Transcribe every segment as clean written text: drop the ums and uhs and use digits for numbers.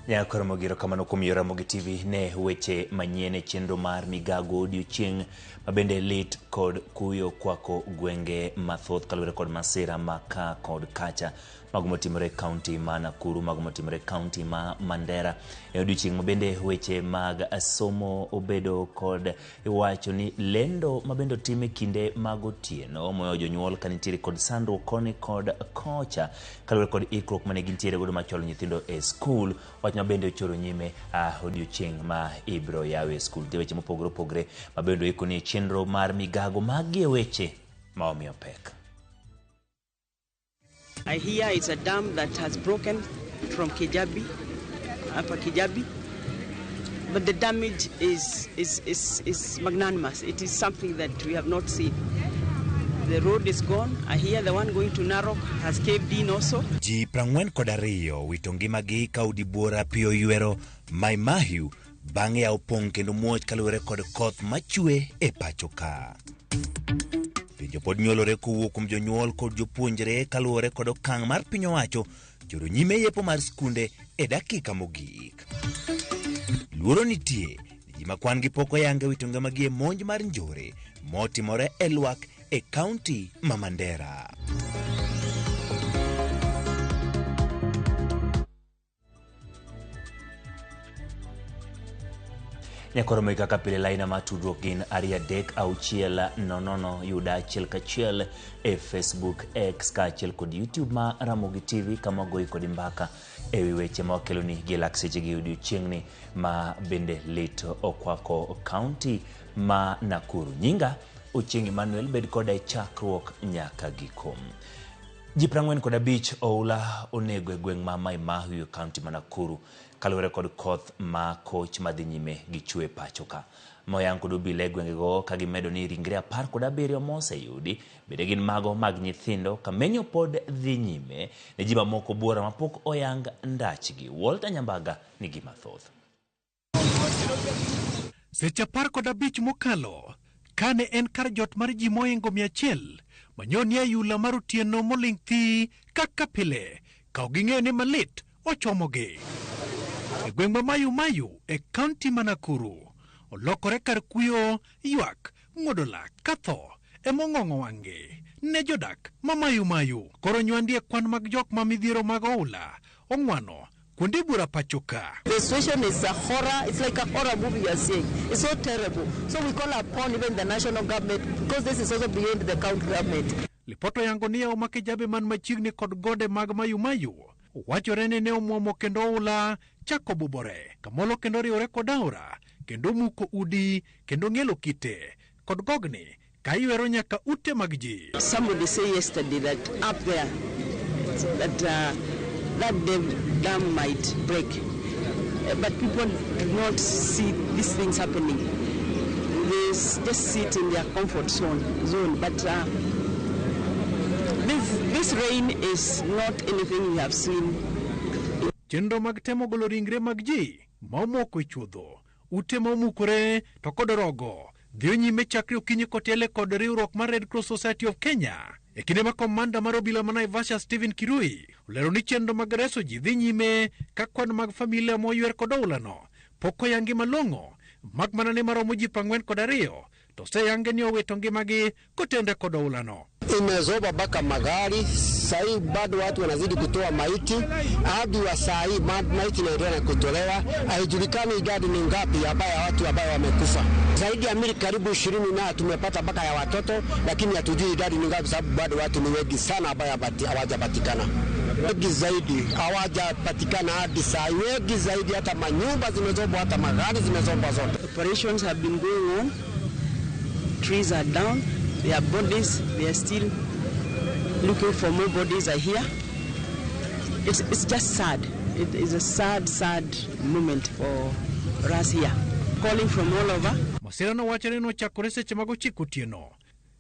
Nyakoro mogiro kamano kuom yor Ramogi TV ne weche manyien e chenro mar migago odiochieng' mabende lit kod kuyo kwako gwenge mathoth kaluwore kod masira ma ka kod kacha mago motimore e kaunti ma Nakuru, mago motimore e kaunti ma Mandera. E odiochieng' mabende weche mag somo obedo kod iwacho ni lendo mabende otim e kinde mag otieno moyo jonyuol ka nitiere kod sandruok koni kod kocha kaluwore kod ikruok mane gintiere godo mar chwalo nyithindo e skul. Wach ma bende ochoro nyime odiochieng' ma ibiro yawe e skul. Nitie weche mopogore opogore ma bende oikoni e chenro mar migago. Magi e weche ma omiyo pek. I hear it's a dam that has broken from Kijabi, Upper Kijabi. But the damage is magnanimous. It is something that we have not seen. The road is gone. I hear the one going to Narok has caved in also. Ji 42 wito ngimagi ka udi buora pi oywero Mai Mahiu bang' yawo pong' kendo muoch kaluwore kod koth machwe e pacho ka. Penjo pod nyuolore kowuok kuom jonyuol kod jopuonjre kaluwore kod okang' mar piny owacho choro nyime yepo mar skunde e dakika mogik. Luoro nitie ni ji ma kwan gi pok oyange wito ngimagi e monj mar njore motimore e lwak e kaunti ma Mandera. Nyakoro moik kaka pile laina mar tudruok gin 23600 yuda achiel kachiel e Facebook, X kaachiel kod YouTube ma Ramogi TV kama wagoyi kodi mbaka e wi weche ma wakeloni gi lak seche gi odiochieng'ni ma bende lit okwako kaunti ma Nakuru. Nyinga Ochieng' Emmanuel, bed koda e chakruok nyaka giko. Ji 45 oula onego e gweng' ma Mai Mahiu e kaunti ma Nakuru kaluwore kod koth ma koch madhi nyime gi chwe pacho ka. Moyang kod obila e gwengego ka gimedo ni ringre 17 moseyudi bende gin mago mag nyithindo ka menyo pod dhi nyime ne ji mamoko buora mapok oyang ndachgi. Walter Nyambaga nigi mathoth. Seche 15 mokalo, kane en kar jot mar ji mohingo 100 manyoni e yula mar otieno moling' thi kaka pile, ka ok ging'eyo ni malit ochomogi. E gweng' ma Mayu Mayu e kaunti ma Nakuru, olokore kar kuyo, ywak, ng'uodo lak ka tho emong'ong'o wang'gi ne jodak ma Mayu Mayu. Koro nywandi e kwan mag jok ma midhiero mag oula ong'wano kuonde bura pacho ka. The situation is a horror. It's like a horror movie you are seeing. It's so terrible. So we call upon even the national government, because this is also beyond the county government. Lipot oyango ni yawo ma Kijabe man machiegni kod gode mag Mayu Mayu wachore ni ne omwomo kendo oula chako bubore kamolo kendo riwore kod aora kendo muko udi kendo ng'elo kite kod gogni ka ywero nyaka ute mag ji. Somebody say yesterday that up there that dam might break. But people do not see these things happening. They just sit in their comfort zone. But this rain is not anything we have seen. Chenro mag temo golo ringre mag ji ma omoko e chuodho, ute ma omukore to kod rogo dhiyo nyime chakre okinyi kotiele kod riwruok mar Red Cross Society of Kenya. E kinde ma komanda mar obila ma Naivasha Stephen Kirui olero ni chenro mag reso ji dhi nyime ka kwan mag familia moywer kod oulano pok oyangi malong'o, mak mana ni maromo ji 42 to oseyange ni owito ngimagi kotenre kod oulano. Imezoba mpaka magari, sahii bado watu wanazidi kutoa maiti, hadi wa saa hii maiti inaendelea kutolewa. Haijulikani idadi ni ngapi ambayo watu ambao wamekufa. Zaidi ya mili karibu 20 na tumepata mpaka ya watoto, lakini hatujui idadi ni ngapi sababu bado watu ni wengi sana ambao hawajapatikana. Wengi zaidi hawajapatikana hadi saa hii, wengi zaidi, hata manyumba zimezobwa, hata magari zimezobwa zote. Operations have been going on. Trees are down. Their bodies, they are still looking for more bodies are here. It's just sad. It is a sad, sad moment for us here. Calling from all over. Masira no wacho ni nochakore seche mag ochiko otieno,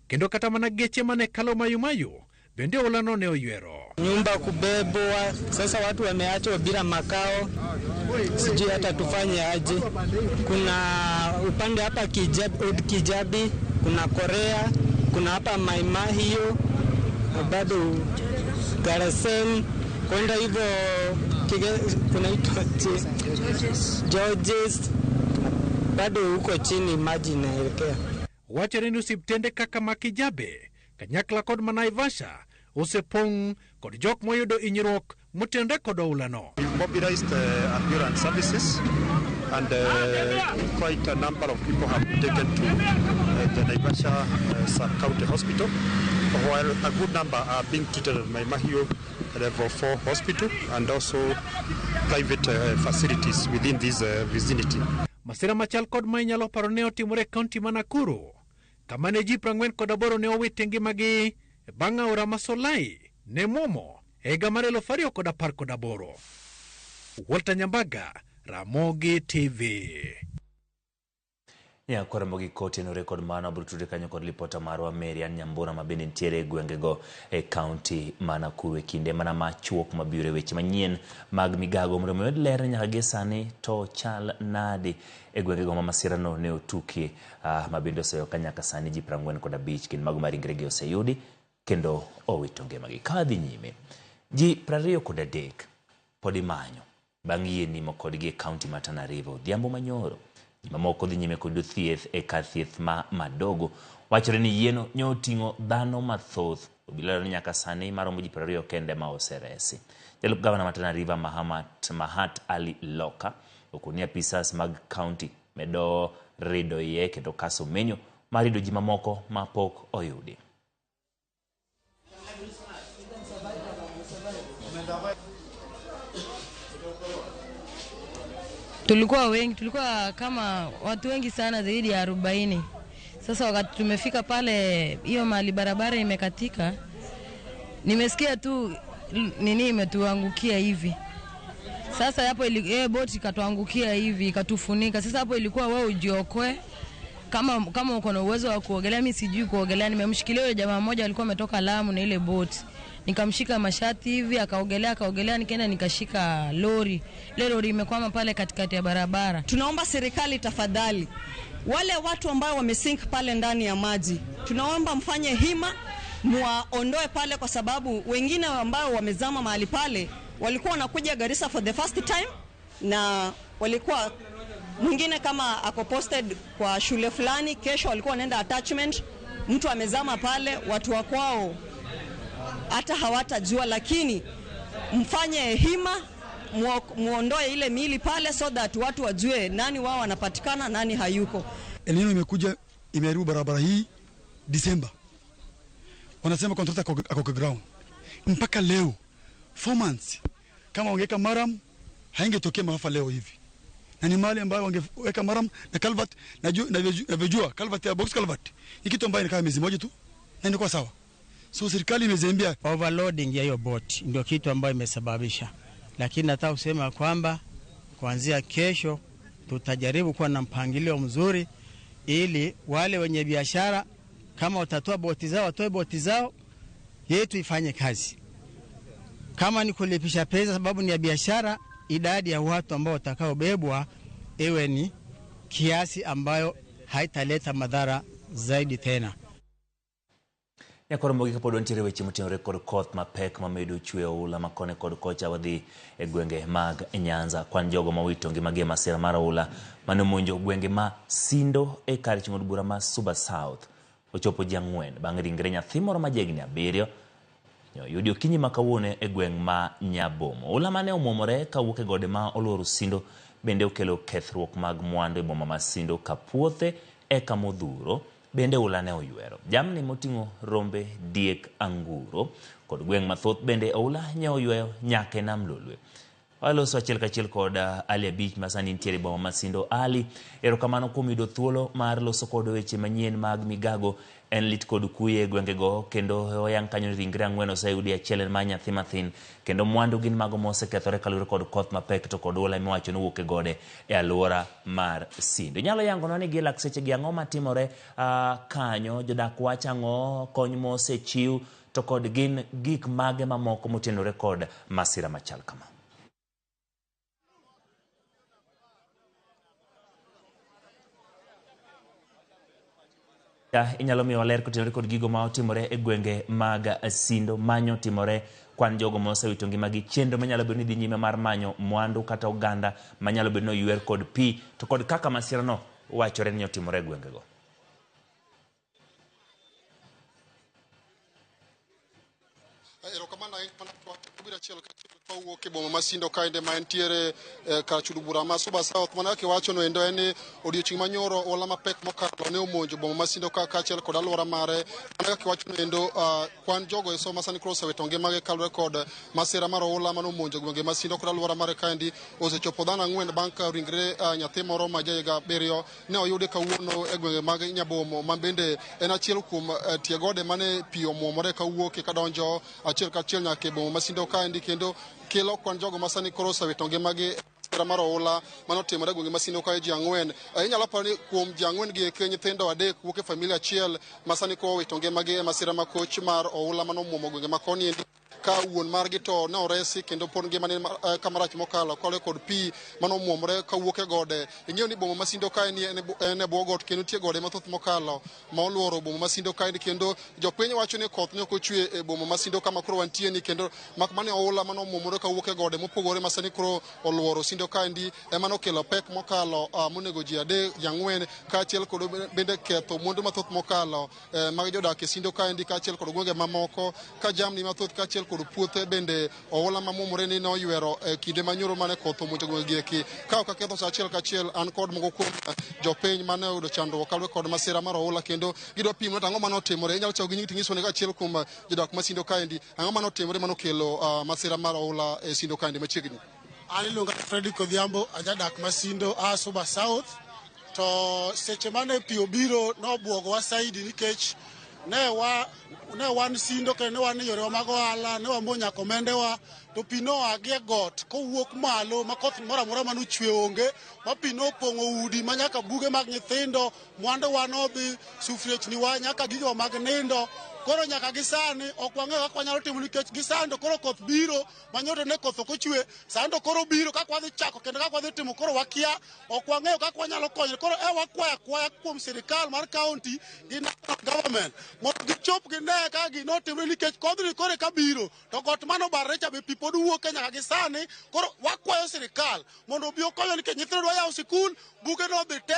kendo kata mana geche mane kalo Mayu Mayu bende oulano ne oywero. Nyumba kubebwa, sasa watu wameachwa bila makao, sijui hata tufanye aje. Kuna upande hapa Kijabi, Old Kijabi, kuna Korea, kuna hapa Mai Mahiu, bado Garsen, kwenda hivyo Kunaitwa Georges, bado huko chini maji inaelekea. Wachore ni osiptende kaka ma Kijabe, kanyakla kod ma Naivasha osepong' kod jok moyudo hinyruok motenore kod oulano. We've mobilized ambulance services and quite a number of people have been taken to the Naivasha Sub-County Hospital, while a good number are being treated at Mai Mahiu Level 4 Hospital and also private facilities within this vicinity. Masira machal kod ma inyalo paro ne otimore e kaunti ma Nakuru, kama ne ji 48 ne owito ngimagi bang' aora ma Solai ne muomo e higa mar 2018. Walter Nyambaga, Ramogi TV. Nyakwa Ramogi kotenore kod mano abiro tudre kanyo kod lipota marwa Marian Nyambura ma bende nitiere e gwengego e kaunti ma Nakuru e kinde mana machuok mabiro e weche manyien mag migago mondo mi oyud ler nyaka gie sani to chal nadi e gwengego ma masirano ne otukie ma bende oseyo ka nyaka sani ji 45 gin mago ma ringregi oseyudi kendo owito ngimagi. Ka wadhi nyime, ji 23 pod imanyo bang' yie nimo kodgi e kaunti ma Tana River odhiambo manyoro. Ji mamoko dhi nyime kod thieth e kar thieth ma Madogo. Wachore ni yieno nyo oting'o dhano mathoth. Obila lero ni nyaka sani maromo ji 20 kende ma oseresi. Jalup gavana ma Tana River Mahat Ali Loka okoni apisas mag kaunti medo rido iye kendo kaso menyo mar rido ji mamoko ma pok oyudi. Tulikuwa wengi, tulikuwa kama watu wengi sana zaidi ya 40. Sasa wakati tumefika pale hiyo mahali barabara imekatika, nimesikia tu nini imetuangukia hivi. Sasa hapo boti ikatuangukia hivi ikatufunika. Sasa hapo ilikuwa wewe ujiokoe kama uko na uwezo wa kuogelea. Mimi sijui kuogelea, nimemshikilia yule jamaa mmoja alikuwa ametoka Lamu na ile boti. Nikamshika mashati hivi akaogelea, nikaenda nikashika lori. Ile lori imekwama pale katikati ya barabara. Tunaomba serikali tafadhali, wale watu ambao wamesink pale ndani ya maji, tunaomba mfanye hima muwaondoe pale, kwa sababu wengine ambao wamezama mahali pale walikuwa wanakuja Garissa for the first time, na walikuwa mwingine kama ako posted kwa shule fulani, kesho walikuwa wanaenda attachment, mtu amezama pale, watu wa kwao hata hawatajua. Lakini mfanye hima muondoe ile miili pale so that watu wajue nani wao wanapatikana nani hayuko. El Nino imekuja imeharibu barabara hii Disemba. Wanasema contractor ako kwa ground. Mpaka leo 4 months kama wangeweka maram haingetokea maafa leo hivi. Na ni mali ambayo wangeweka maram na culvert, navyojua culvert ya box culvert ni kitu ambayo inakaa miezi moja tu na inakuwa sawa. So serikali imezembea. Overloading ya hiyo boat ndio kitu ambayo imesababisha. Lakini nataka kusema kwamba kuanzia kesho tutajaribu kuwa na mpangilio mzuri ili wale wenye biashara kama watatoa boti zao watoe boti zao, yetu ifanye kazi. Kama ni kulipisha pesa sababu ni ya biashara, idadi ya watu ambao watakaobebwa iwe ni kiasi ambayo haitaleta madhara zaidi tena. Nyakwa Ramogi kapod wantiere weche motenore kod koth mapek mamedo chwe oula makone kod kocha wadhi e gwenge mag Nyanza. Kwan jogo mowito ngimagi e masira mar oula mane omonjo gwenge ma Sindo e kar chung' od bura ma Suba South ochopo ji 4 bang' ringre nyathi moro ma jahigni 7 oyudi okinyi ma kawuono e gweng' ma Nyabomo. Oula mane omwomore kawuok e gode ma oluoro Sindo bende okelo kethruok mag mwandu e boma ma Sindo ka puothe eka modhuro bende oula ne oywero. Jamni moting'o rombe, diek, anguro kod gweng' mathoth bende oula ne oyweyo nyaka e nam Lolwe. Waloso achiel kachiel kod Ali Abich ma sani nitiere e boma ma Sindo. Ali, erokamano kuom yudo thuolo mar loso kod weche manyien mag migago. En lit kod kuye e gwengego kendo oyang kanyo ni ringre 4 oseyudi, achiel en mar nyathi mathin kendo mwandu gin mago mosekethore kaluwore kod koth mapek to kod oula miwacho ni owuok e gode e alwora mar Sindo. Inyalo yangonwa ni gi lak sechegi ang'o matimore kanyo, jodak wacho ang'o, kony mosechiw to kod gin gik mage mamoko motenore kod masira machal kama. Inyalo miyowa ler kotenore kod gigo ma otimore e gwenge mag Sindo manyo timore kwan jogo ma osewito ngimagi chenro manyalo bedo ni dhi nyime mar manyo mwandu kata oganda manyalo bedo ni oywer kod pi to kod kaka masirano wachore ni otimore e gwengego. Erokamano ahinya mana obiro achiel kachiel kawuok e boma ma Sindo kaende ma entiere kar chudo bura ma Suba South. Mana kaka iwacho no endo en ni odiochieng' manyoro ola mapek mokalo ne omonjo boma ma Sindo ka kaachiel kod alwora mare. Mana kaka iwacho no endo kwan jogo eso ma sani koro osewito ngimagi kaluwore kod masira mar oula mane omonjo gwenge ma Sindo kod alwora mare kaendi osechopo dhano ang'wen bang' ka ringre nyathi moro ma jahiga 7 ne oyudi kawuono e gwenge mag Nyabomo ma bende en achiel kuom tie gode mane pi omuomore kawuok kadonjo achiel kachiel nyaka e boma ma Sindo kaendi kendo kelo kwan jogo ma sani koro osewito ngimagi masira mar oula mane otimore e gwenge ma Sindo kae ji ang'wen. Inyalo paro ni kuom ji ang'wen gi eki nyithindo 3 wuok e familia achiel ma sani koro owito ngimagi e masira makoch mar oula mane omuomo gwenge ma koni endi ka wuon margi to ne oresi kendo pod ngimane kamarach mokalo kaluwore kod pi mane omuomore kawuok e gode. Ing'eyo ni boma ma Sindo kae ni en e bwo got kendo nitie gode mathoth mokalo ma oluoro boma ma Sindo kaendi kendo jopiny wacho ni koth ne ok ochwe e boma ma Sindo kama koro wantie ni kendo mak mane oula mane omuomore kawuok e gode mopogore ma sani koro oluoro Sindo kaendi ema nokelo pek mokalo monego ji 3 ji 4 kaachiel kod bende ketho mwandu mathoth mokalo mag jodak e Sindo kaendi kaachiel kod gwenge mamoko ka jamni mathoth kaachiel kod puothe bende oula mamuomore ni noywero kinde manyoro mane koth omonjo gwenge gi eki. Ka ok aketho sa achiel kachiel an kod moko kuom jopiny mane oyudo chandruok kaluwore kod masira mar oula kendo gidwa pimo to ang'o mane otimore. Inyalo chako gi nyingi ting'iso ne achiel kuom jodak ma Sindo kaendi ang'o mane otimore mane okelo masira mar oula e Sindo kaendi machiegni. An iluonga Fredrick Odhiambo, ajadak ma Sindo a Suba South. To seche mane pi obiro nobuogowa saidi nikech ne wan Sindo kendo ne wan e yorewa mag ohala, ne wamo nyaka omendewa, to pi noa gi e got kowuok malo ma koth moro amora manochwe onge, ma pi nopong'o udi ma nyaka buge mag nyithindo, mwanduwa nodhi, sufriechniwa nyaka gigewa mag nindo. Koro nyaka gi sani ok wang'eyo kaka wanyalo timo nikech gi sani to koro koth biro manyoto ne koth ok ochwe, sani to koro biro kaka wadhi chako kendo kaka wadhi timo koro wakia, ok wang'eyo kaka wanyalo konyore. Koro e wakwayo akwaya kuom sirikal mar county gi national government mondo gichop gine kaka gino otimre nikech kodhni koro eka biro to got mane obarre cha be pi pod wuoke nyaka gi sani. Koro wakwayo sirikal mondo obi okonywa nikech nyithindo dwa yawo sikul, buge nodhi te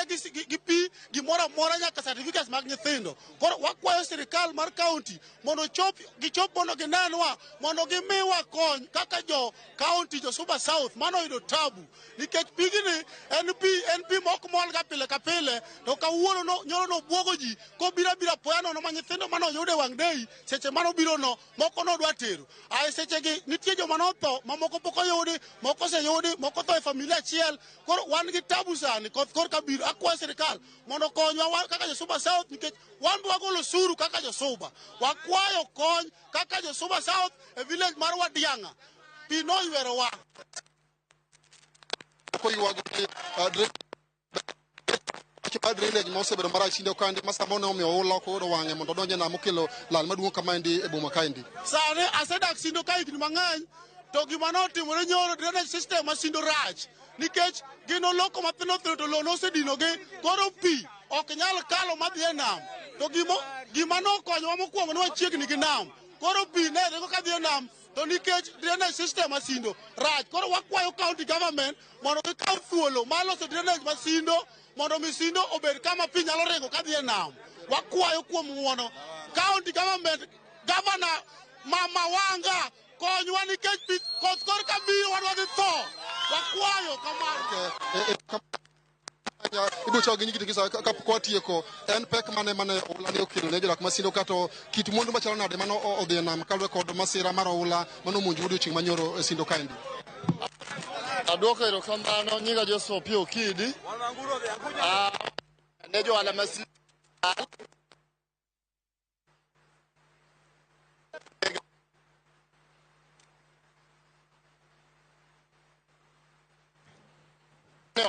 gi pi, gimoro amora nyaka certificates mag nyithindo. Koro wakwayo sirikal mar county mondo gichop mondo ginenwa, mondo gimiwa kony kaka jo county, jo Suba South mano oyudo tabu nikech pigni en pi mok mol ga pile ka pile, to kawuono nyoro nobwogo ji kobiro abira apoya nono ma nyithindo mane oyudo e wang' dei seche mane obiro no moko nodwa tero. Ae sechegi nitie joma notho mamoko pok oyudi, moko oseyudi, moko otho e familia achiel. Koro wan gi tabu sani koth korka biro. Akwayo sirikal mondo okonywa kaka jo Suba South nikech wan be wagolo osuru kaka jo Suba. Wakwayo kony kaka jo Suba South e village mar Wadiang'a. Pi noywerowa. Drainage ma osebedo marach Sindo kaendi ma samoro ne omiyo oula ok oyudo wang'e mondo odonj e nam okelo lal maduong' kamaendi e boma kaendi. Sani asedak Sindo ka higni mang'eny to gima notimore nyoro drainage system ma Sindo rach nikech gin oloko mathindo thindo to lowo nosedinogi, koro pi ok nyal kalo madhi e nam. To gima nokonyowa mokwongo ne wachiegni gi nam, koro pi ne ringo kadhi e nam to nikech drainage system ma Sindo rach, koro wakwayo county government mondo gikaw thuolo mar loso drainage ma Sindo mondo mi Sindo obed kama pi nyalo ringo kadhi e nam. Wakwayo kuom ng'uono county government, governor Mama Wanga konywa nikech pi koth korka biro wadwa dhi tho. Wakwayo kamano. Ibiro chako gi nyingi ting'iso kapok watieko en pek mane mane oula ne okelo ne jodak ma Sindo kato kit mwandu machalo nade mane odhi e nam kaluwore kod masira mar oula mane omonjo odiochieng' manyoro e Sindo kaendi. Aduoko erokamano, nyinga Joseph Opiyo Okidi. Ne johala ma Sindo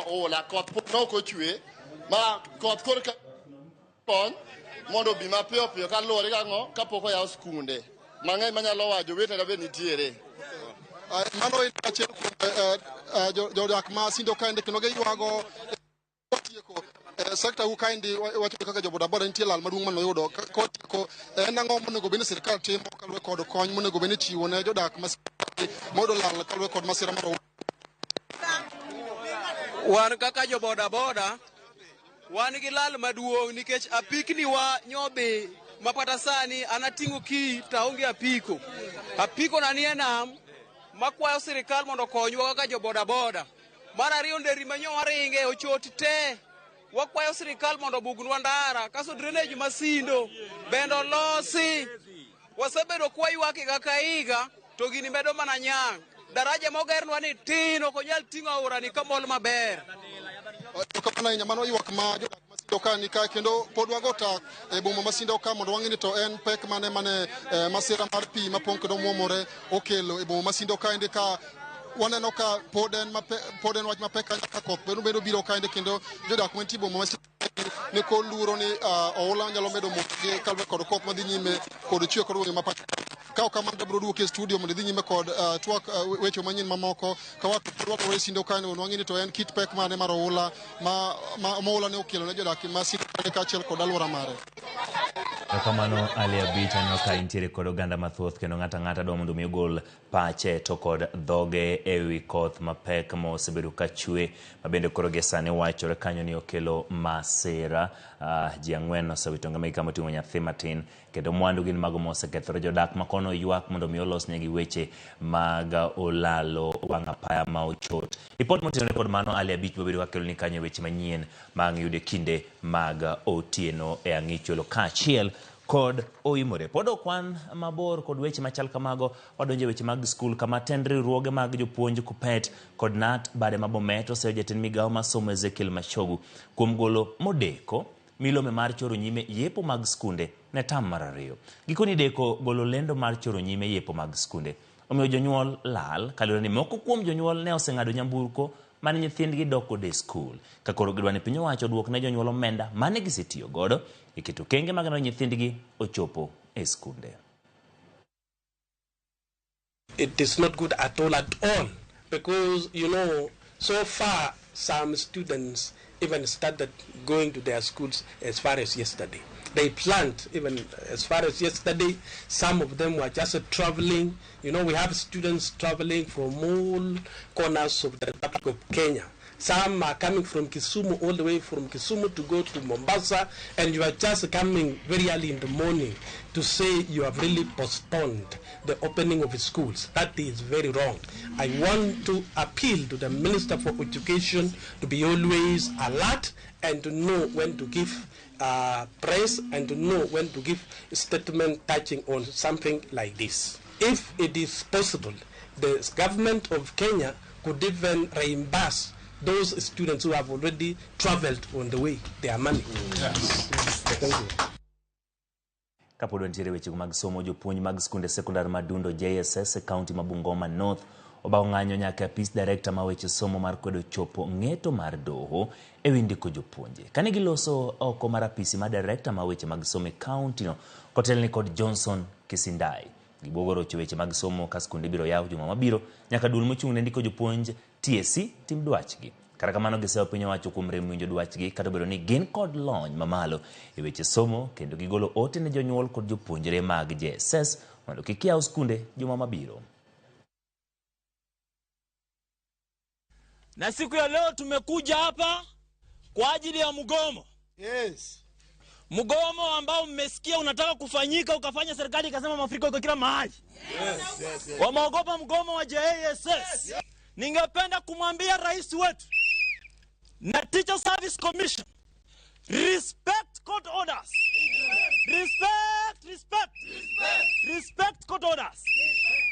oula koth pod nok ochwe ma koth korka kony mondo obi mapiyo piyo kaluwore gang'o kapok oyaw skunde mang'eny manyalo wacho jowetena be nitiere. Mano en achiel kuom jodak ma Sindo kaendi kendo giywago tieko. Sekta u kaendi wacho kaka jo bodaboda nitie lal maduong' manoyudo kotieko en ang'o monego bed ni sirkal timo kaluwore kod kony monego bed ni chiwo ne jodak moyudo lal kaluwore kod masira mar oula. Wan kaka jo bodaboda wan gi lal maduong' nikech apikni wa nyodhi mapata sani an ating'o kii to aonge apiko. Apiko na nie nam makwayo sirikal mondo okonywa kaka jo bodaboda. Mar ariyo nderni manyo waringe ochot te. Wakwayo sirikal mondo obugnwa ndara kaso drainage masindo bende olosi. Wasebedo kwaywak higa ka higa to gini medo mana nyang'. Daraja mogernwa ni tin ok onyal ting'o aora ni kamol maber. Erokamano ahinya, mano ywak ma jodak Masindo ka ni ka kendo pod wago tak e boma ma Sindo ka mondo wang'e ni to en pek mane mane masira mar pi mapong' kendo muomore okelo e boma ma Sindo kaendi ka waneno ka pod en wach mapek ahinya ka koth bende biro kaendi kendo jodak mantie e boma ma Sindo ni kod luoro ni oula nyalo medo mokogi kaluwore kod koth madhi nyime kod chwe kod gwenge ma pacho. Ka ok kamano to abiro duoki e studio mondo idhi nyime kod twak weche manyien mamoko ka warwakore Sindo kae mondo wang'e ni to en kit pek mane mar oula ma oula ne okelo ne jodak ma Sindo kaachiel kod alwora mare. Erokamano Ali Abich, aneno ka intiere kod oganda mathoth kendo ng'ato ang'ata dwa mondo mi ogol pache to kod dhoge e wi koth mapek mosebedo ka chwe ma bende koro gie sani wachore kanyo ni okelo masira. Ji 4 osewito ngimagi kama oting'o nyathi matin kendo mwandu gin mago mosekethore. Jodak ma kono ywak mondo mi olosnegi weche mag olalo wang' apaya ma ochot. Ripot motenore kod mano Ali Abich bobedo kakelo ni kanyo weche manyien ma ang' yude kinde mag otieno e ang'icholo kaachiel kod oimore. Pod ok wan mabor kod weche machal kamago, wadonjo e weche mag skul kama tend riwruoge mag jopuonj KUPPET kod KNUT bade ma Bomet oseyo jatend migawo mar somo Ezekiel Machogu kuom golo modeko milome mar choro nyime yepo mag skunde ne tam mar 2. Gikoni deko golo lendo mar choro nyime yepo mag skunde omiyo jonyuol lal kaluwore ni moko kuom jonyuol ne oseng'ado nyamburko mane nyithindgi dok godo e skul ka koro gidwa ni piny owacho oduok ne jonyuol omenda mane gisetiyo godo e keto okenge mag neno nyithindgi ochopo e skunde. It is not good at all, because you know so far some students even started going to their schools as far as yesterday. They planned even as far as yesterday. Some of them were just traveling. You know, we have students traveling from all corners of the Republic of Kenya. Some are coming from Kisumu, all the way from Kisumu to go to Mombasa, and you are just coming very early in the morning to say you have really postponed the opening of schools. That is very wrong. I want to appeal to the Minister for Education to be always alert and to know when to give press and to know when to give a statement touching on something like this. If it is possible, the government of Kenya could even reimburse those students who have already traveled on the way, their money. Yes. Thank you. Kapod wantiere weche mag somo, jopuonj mag skunde sekondar ma Dundo JSS e kaunti ma Bungoma North obawo ng'anyo nyaka apis director ma weche somo mar kwedo chopo ng'eto mar doho e wi ndiko jopuonje. Kane giloso oko mar apisi mar director ma weche mag somo e kaunti no kotelni kod Johnson Kisindai. Gibuogo rocho weche mag somo ka skunde biro yaw juma mabiro nyaka duol mochung' ne ndiko jopuonj TSC tim dwachgi. Kata kamano giseyo piny owacho kuom rem winjo dwachgi kata obedo ni gin kod lony mamalo e weche somo kendo gigolo ote ne jonyuol kod jopuonjre mag JSS mondo kik yaw skunde juma mabiro. Na siku ya leo tumekuja hapa kwa ajili ya mgomo. Yes. Mgomo ambao mmesikia unataka kufanyika ukafanya serikali ikasema mafuriko iko kila mahali. Yes, yes, yes. Wameogopa mgomo wa JSS. Yes. Ningependa kumwambia rais wetu na Teacher Service Commission, respect court orders. Respect, respect. Respect court orders.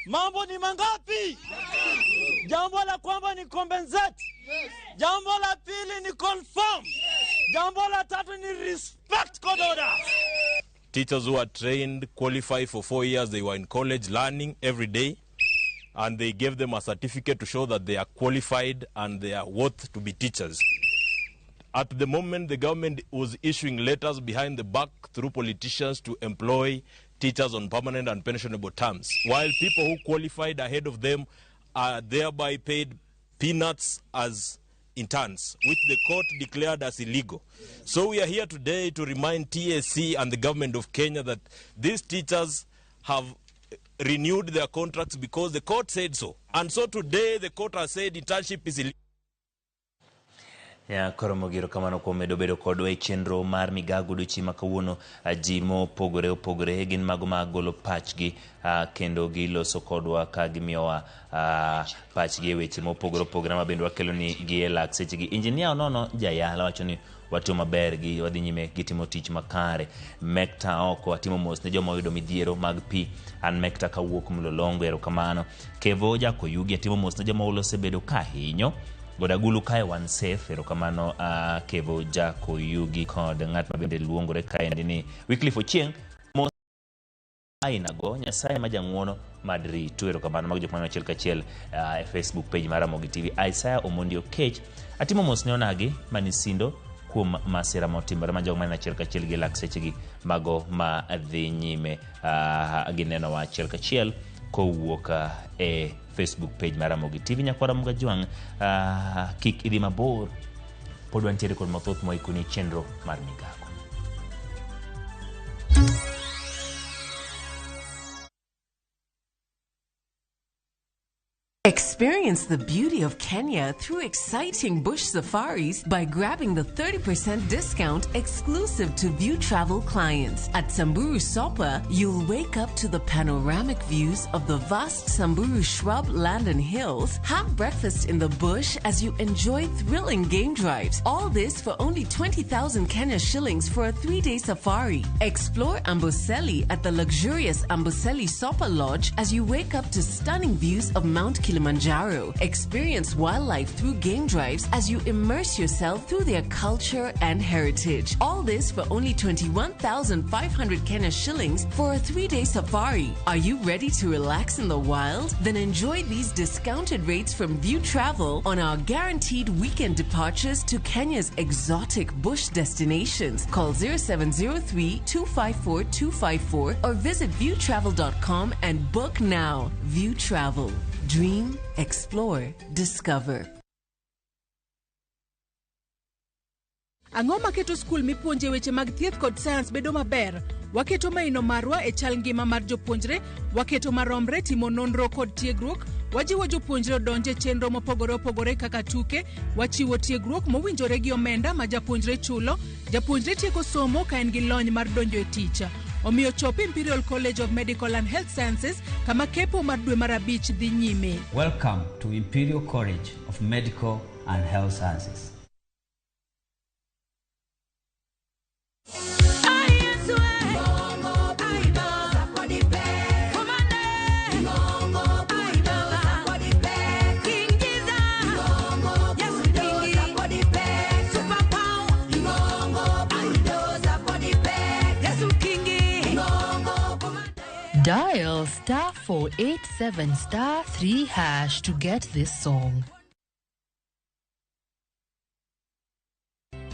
Mambo ni mangapi? Jambo la kwamba ni compensate. Jambo la pili ni confirm. Jambo la tatu ni respect court orders. Teachers who are trained, qualify for 4 years, they were in college learning every day, and they gave them a certificate to show that they are qualified and they are worth to be teachers. At the moment, the government was issuing letters behind the back through politicians to employ teachers on permanent and pensionable terms, while people who qualified ahead of them are thereby paid peanuts as interns, which the court declared as illegal. So we are here today to remind TSC and the government of Kenya that these teachers have renewed their contracts because the court said so. And so today the court has said internship is illegal. Ya koro mogiro kamano kuom medo bedo kodwa e chenro mar migago odiochieng' ma kawuono. Ji mopogore opogore gin mago ma golo pachgi, kendo giloso kodwa ka gimiyowa pachgi e weche mopogore opogore ma bende wakelo ni gi e lak sechegi. Injinia Onono Jayala wacho ni watimo maber gi wadhi nyime gi timo tich makare. Mekta oko atimo mos ne joma oyudo midhiero mag pi. An Mekta kawuok Mlolongo, erokamano. Kevo Jakoyugi atimo mos ne joma olo osebedo ka hinyo. Godagulu kae wan safe, erokamano Kevo Jakoyugi kod ng'at ma bende luongore kaendi ni Wycliffe Ochieng'. Mos ainago Nyasaye ma jang'uono mad ritu, erokamano mago jok mano achiel kachiel e Facebook page mar Ramogi TV. Isaiah Omondi Okech atimo mos ne onagi manisindo kuom masira motimore ma jogo maneno achiel kachiel gi lak sechegi mago ma dhi nyime ginenowa achiel kachiel kowuok e Facebook page mar Ramogi TV. Nyakwara Ramogi Ajwang', kik idhi mabor, pod wantiere kod mathoth moikoni chenro mar migago. Experience the beauty of Kenya through exciting bush safaris by grabbing the 30% discount exclusive to View Travel clients. At Samburu Sopa, you'll wake up to the panoramic views of the vast Samburu shrub land and hills, have breakfast in the bush as you enjoy thrilling game drives. All this for only 20,000 Kenya shillings for a 3-day safari. Explore Amboseli at the luxurious Amboseli Sopa Lodge as you wake up to stunning views of Mount Kilimanjaro. Experience wildlife through game drives as you immerse yourself through their culture and heritage. All this for only 21,500 Kenya shillings for a 3-day safari. Are you ready to relax in the wild? Then enjoy these discounted rates from View Travel on our guaranteed weekend departures to Kenya's exotic bush destinations. Call 0703 254 254 or visit viewtravel.com and book now. View Travel. Dream, explore, discover. Ang'o maketo skul mipuonje weche mag thieth kod sayans bedo maber? Waketo maino marwa e chal ngima mar jopuonjre, waketo maromre timo nonro kod tiegruok, wajiwo jopuonjre odonje chenro mopogore opogore kaka tuke, wachiwo tiegruok mowinjore gi omenda ma japuonjre chulo, japuonjre tieko somo ka en gi lony mar donjo e tich. Omiyo chop Imperial College of Medical and Health Sciences kama kepo mar dwe mar 5 dhi nyime. Welcome to Imperial College of Medical and Health Sciences. Dial star 487 star 3 hash to get this song.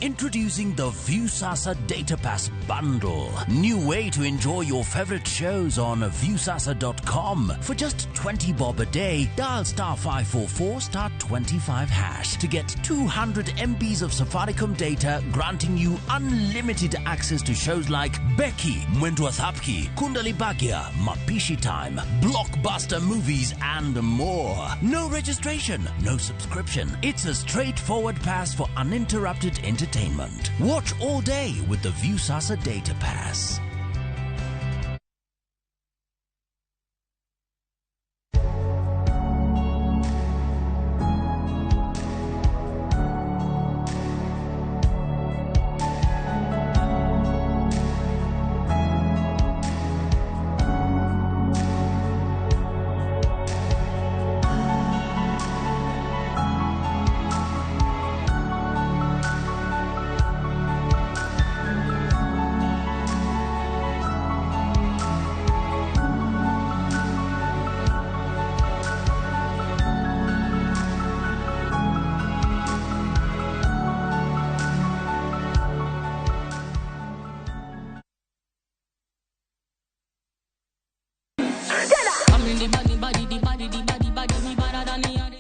Introducing the Viusasa Data Pass Bundle. New way to enjoy your favorite shows on Viusasa.com. For just 20 bob a day, dial star 544 star 25 hash to get 200 MBs of Safaricom data, granting you unlimited access to shows like Becky, Mwendwa Thapki, Kundali Bhagya, Mapishi Time, blockbuster movies, and more. No registration, no subscription. It's a straightforward pass for uninterrupted entertainment. Watch all day with the Viusasa Data Pass.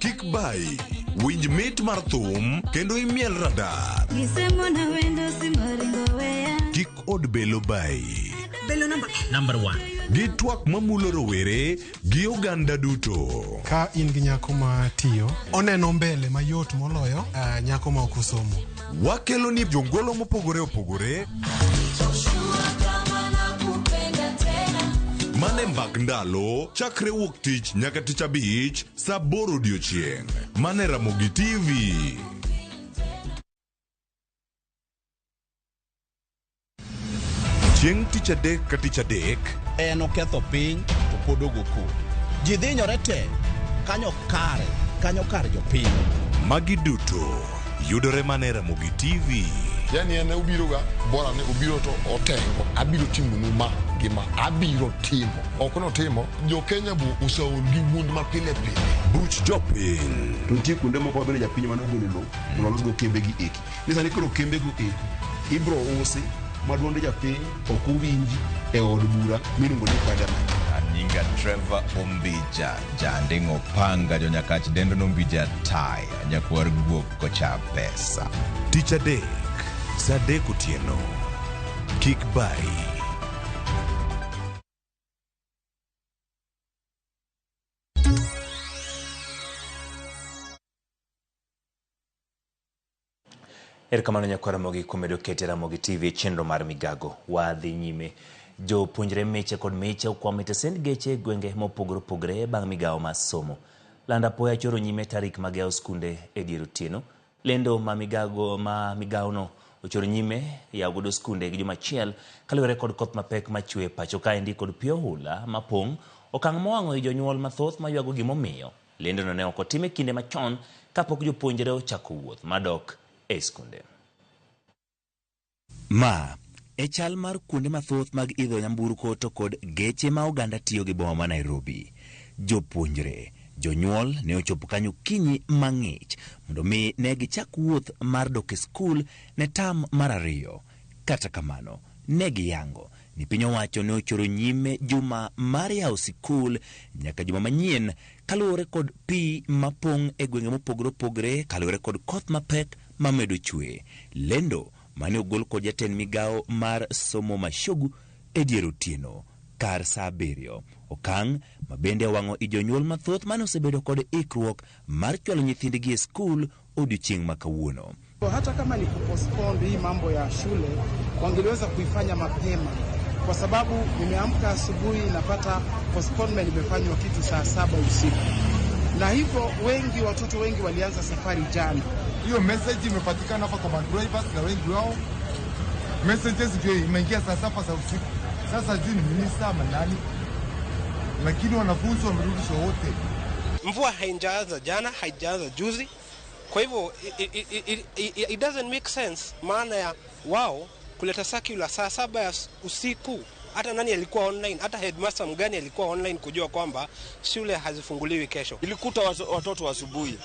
Kik bai, Winj mit mar thum kendo imiel radar. Kik od belo bayi. Belo number 1. Gi twak mamulo rowere gi oganda duto. Ka in gi nyako ma tiyo, oneno mbele mayot moloyo nyako ma ok osomo. Wakelo ni jongolo mopogore opogore. Mane mbak ndalo chakre wuok tich nyaka tich abich saa 8 odiochieng'. Mane Ramogi TV. Chieng' tich adek ka tich adek en oketho piny to pod ogo koko. Ji dhinyore te kanyo kare jopiny. Magi duto yudore mane Ramogi TV. Yani en obiro ga bora ne obiro to otengo abiro timo nu ma gima abiro timo ok notimo jo Kenya bu oseol gi wuond ma pile pile. Buch jopiny to nitie kuonde moko mabende japiny mane ogolo lowo mondo olosgo kembe gi eki ni sani koro kembe go eki ibro usi ma duond japiny ok owinji e od bura miluongo ni parliament. Anyinga Trevor Ombija, janding'o panga jonyakach dendo nombija taya nyakwar guok kocha pesa. Tich adek saa 3 otieno. Kik bayi. Erokamano nyakwar Ramogi kuom medo kete Ramogi TV chenro mar migago. Wadhi nyime. Jopuonjre miche kod miche okwamo e tesend geche e gwenge mopogore opogore bang' migawo mar somo. Lando apoya choro nyime tarik mag yawo skunde e dier otieno. Lendo ma migawono ochoro nyime yawo godo skunde gi juma achiel kaluwore kod koth mapek machwe pacho kaendi kod pi ohula mapong' okang' mowang'o i jonyuol mathoth maywago gimomiyo. Lendono ne ok otim e kinde machon kapok jopuonjre ochako wuoth madok e skunde. Ma e chal mar kuonde mathoth mag idho nyamburko to kod geche ma oganda tiyo gi boma ma Nairobi. Jopuonjre, jonyuol ne ochopo kanyo kinyi mang'ich mondo mi ne gichak wuoth mar dok e skul ne tam mar 2. Kata kamano, ne giyango ni piny owacho ne ochoro nyime juma mar yawo sikul nyaka juma manyien kaluwore kod pi mapong' e gwenge mopogore opogore kaluwore kod koth mapek mamedo chwe. Lendo mane ogol kod jatend migawo mar somo Mashogu e dier otieno kar saa 7. Okang' ma bende owang'o i jonyuol mathoth mane osebedo kod ikruok mar chwalo nyithindgi e skul odiochieng' ma kawuono. Hata kama ni kupostpone hii mambo ya shule, wangeliweza kuifanya mapema, kwa sababu nimeamka asubuhi napata postponement imefanywa kitu saa 7 usiku, na hivyo watoto wengi walianza safari jana. Hiyo message imepatikana hapa kwa drivers na wengi wao messages ndio imeingia saa 7 za usiku. Sasa juu ni minister ama nani, lakini wanafunzi wamerudishwa wote. Mvua haijaanza jana, haijaanza juzi. Kwa hivyo it doesn't make sense maana ya wao kuleta circular saa 7 ya usiku. Hata nani alikuwa online, hata headmaster mgani alikuwa online kujua kwamba shule hazifunguliwi kesho. Nilikuta watoto asubuhi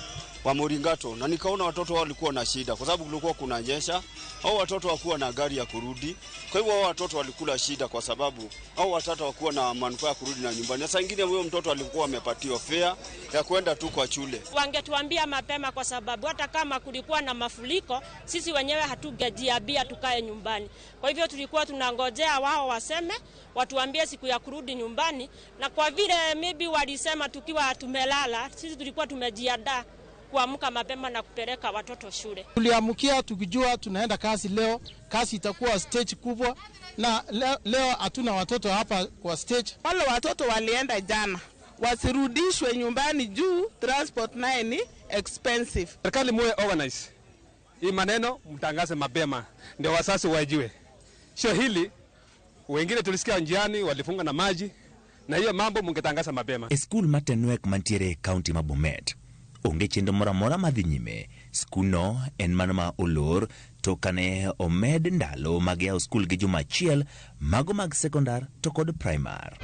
wa Moringato na nikaona watoto wao walikuwa na shida kwa sababu kulikuwa kunanyesha, au watoto hawakuwa na gari ya kurudi. Kwa hivyo hao watoto walikula shida kwa sababu hao watoto hawakuwa na manufaa ya kurudi na nyumbani. Sasa ingine huyo mtoto alikuwa amepatiwa fare ya kwenda tu kwa shule. Wangetuambia mapema kwa sababu hata kama kulikuwa na mafuriko sisi wenyewe hatugejiambia tukae nyumbani. Kwa hivyo tulikuwa tunangojea wao waseme, watuambie siku ya kurudi nyumbani, na kwa vile maybe walisema tukiwa tumelala, sisi tulikuwa tumejiandaa kuamka mapema na kupeleka watoto shule. Tuliamkia tukijua tunaenda kazi leo, kazi itakuwa stage kubwa, na leo hatuna watoto hapa kwa stage. Wale watoto walienda jana wasirudishwe nyumbani juu transport naye ni expensive. Serikali muwe organize hii maneno, mtangaze mapema ndio wasasi wajue. Sio hili wengine tulisikia njiani walifunga na maji, na hiyo mambo mungetangaza mapema. E skul mar Tenwek mantiere e kaunti ma Bomet, onge chenro moro amora madhi nyime. Skulno en mano ma olor to kane omed ndalo mag yawo skul gi juma achiel, mago mag sekondar to kod primar.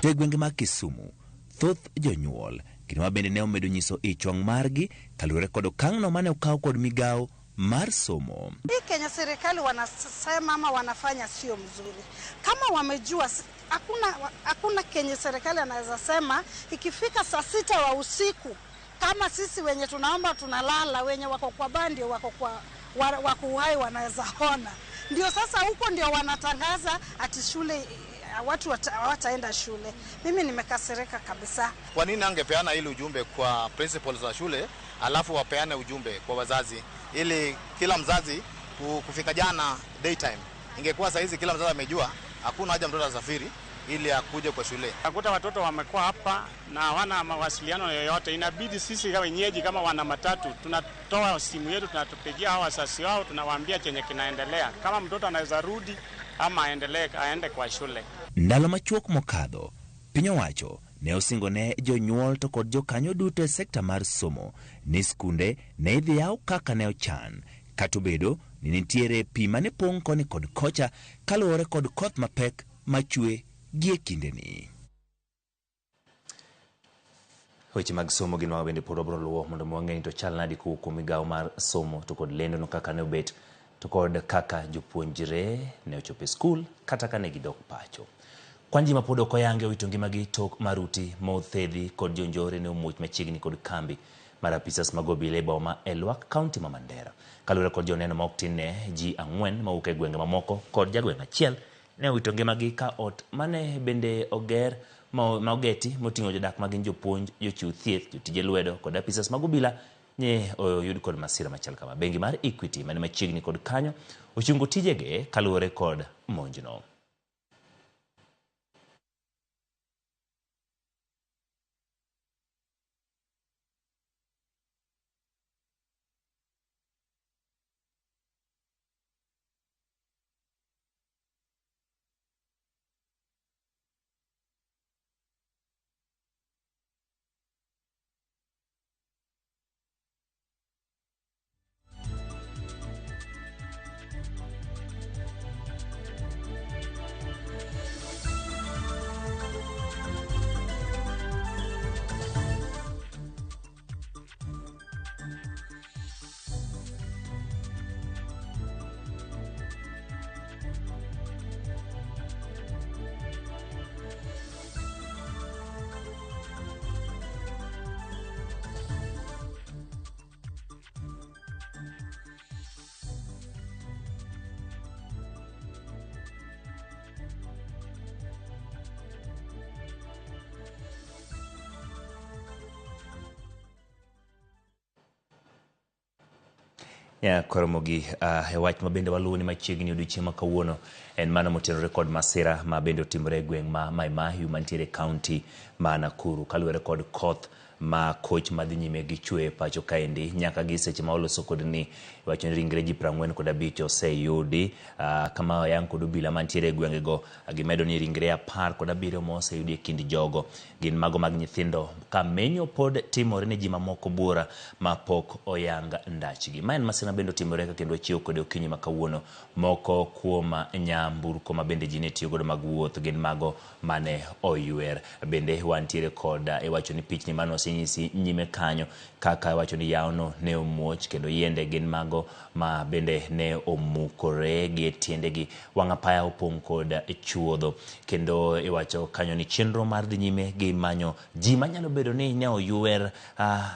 To e gwenge mag Kisumu, thoth jonyuol kendo ma bende ne omedo nyiso ich wang' margi kaluwore kod okang'no mane okaw kod migawo mar somo. Hii Kenya serikali wanasema ama wanafanya sio mzuri. Kama wamejua hakuna Kenya serikali anaweza sema ikifika saa 6 wa usiku Kama sisi wenye tunaomba tunalala, wenye wako kwa bandi wako kwa wako uhai wanaweza ona. Ndio sasa huko ndio wanatangaza ati shule watu hawataenda shule. Mimi nimekasirika kabisa. Kwa nini angepeana ile ujumbe kwa principals wa shule alafu wapeane ujumbe kwa wazazi ili kila mzazi kufika jana daytime? Ingekuwa saa hizi kila mzazi amejua hakuna haja mtoto asafiri ili akuje kwa shule. Nakuta watoto wamekuwa hapa na hawana mawasiliano yoyote. Inabidi sisi kama wenyeji, kama wana matatu, tunatoa simu yetu, tunatupigia hawa wazazi wao, tunawaambia chenye kinaendelea, kama mtoto anaweza rudi ama aendelee aende kwa shule. Ndalo machuok mokadho, piny owacho ne osingo ne jonyuol to kod jokanyo duto e sekta mar somo ni skunde ne idhi yaw kaka ne ochan, kata obedo ni nitiere pi mane pong' koni kod kocha kaluwore kod koth mapek machwe gie kindeni. Weche mag somo gin mago bende pod wabiro luwo mondo mi wang'e ni to chal nadi kowuok kuom migawo mar somo to kod lendo no kaka ne obet to kod kaka jopuonjre ne ochopo e skul kata ka ne gidok pacho. Kwan ji mapod ok oyangi owito ngimagi tok maruti mothedhi kod jonjore ne omuoch machiegni kod kambi mar apisas mag obila e boma ma Elwak, kaunti ma Mandera. Kaluwore kod joneno ma ok tin ne ji 4 mawuok e gwenge mamoko kod jagweng' achiel ne owito ngimagi ka ot mane bende oger ma ogeti moting'o jodak magin jopuonj, jochiw thieth, jotije lwedo kod apisas mag obila nye oyud kod masira machal kama. Bengi mar Equity mane machiegni kod kanyo ochungo tijege kaluwore kod monjno. Ya koromogi e wach ma bende waluwo ni machiegni odiochieng' ma kawuono en mano motenore kod masira ma bende otimore e gweng' ma Mai Mahiu mantiere e kaunti ma Nakuru kaluwore kod koth ma koch madhi nyime gi chwe pacho kaendi nyaka gi seche ma oloso kod ni iwacho ni ringre ji 45 oseyudi kama oyang kod obila mantiere e gwengego. Gimedo ni ringre 17 ma oseyudi e kind jogo gin mago mag nyithindo ka menyo pod timore ne ji mamoko buora ma pok oyang ndachgi. Ma en masira bende otimore ka kendo chiew kode okinyi ma kawuono. Moko kuom nyamburko ma bende ji ne tiyo godo mag wuoth gin mago mane oywer. Bende wantiere kod iwacho ni pichni mane osenyisi nyime kanyo kaka iwacho ni yawono ne omuoch kendo yiende gin mago ma bende ne omukore gi tiendegi. Wang' apaya opong' kod chuodho kendo iwacho kanyo ni chenro mar dhi nyime gi manyo ji manyalo bedo ni ne oywer